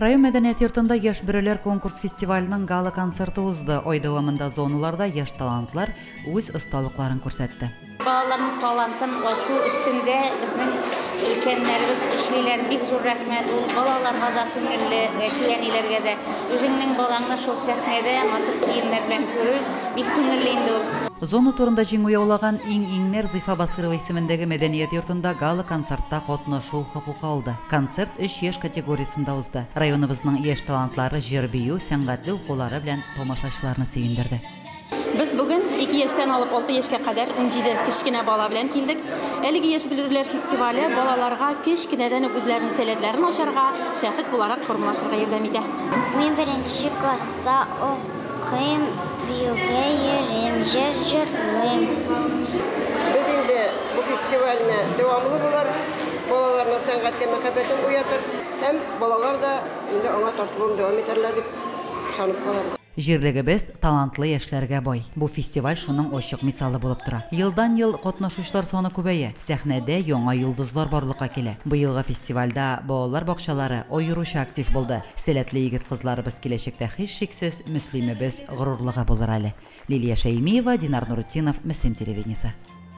Район мәдәният йортында Яшь бөреләр конкурс-фестиваленең гала-концерты узды. Ай дәвамында зоналарда яшь талантлар үз осталыкларын күрсәтте. Балаларның талантын ачу өстендә безнең өлкәннәребез эшлиләр. Бик зур рәхмәт. Ул балаларга да күңелле, әти-әниләргә дә. Үзеңнең балаңны шул сәхнәдә матур киемнәр белән күрү бик күңелле инде ул. Зона турында җиңү яулаган иң-иңнәр Зифа Басыйрова исемендәге мәдәният йортында гала-концертта катнашу хокукы алды. Концерт өч яшь категориясендә узды. Районыбызның яшь талантлары җыр-бию, сәнгатьле укулары белән тамашачыларны сөендерде. Без бүген 2 яшьтән алып 6 яшькә кадәр 17 кечкенә бала белән килдек. Әлеге Яшь бөреләр фестивале балаларга кечкенәдән үк үзләренең сәләтләрен ачарга, шәхес буларак формалашырга ярдәм итә. Мин беренче класста укыйм, биюгә йөрим, җыр җырлыйм. Без инде бу фестивальне дәвамлы булыр, балаларның сәнгатькә мәхәббәтен уятыр һәм балалар да инде аңа тартылуын дәвам итәрләр дип ышанып калабыз. Җирлегебез талантлы яшьләргә бай. Бу фестиваль шуның ачык мисалы булып тора. Елдан-ел катнашучылар саны күбәя, сәхнәдә яңа йолдызлар барлыкка килә. Быелгы фестивальдә балалар бакчалары аеруча актив булды. Сәләтле егет-кызларыбыз киләчәктә һичшиксез Мөслимебез горурлыгы булыр әле. Лилия Шәймиева, Динар Нуретдинов, Мөслим телевидениесе.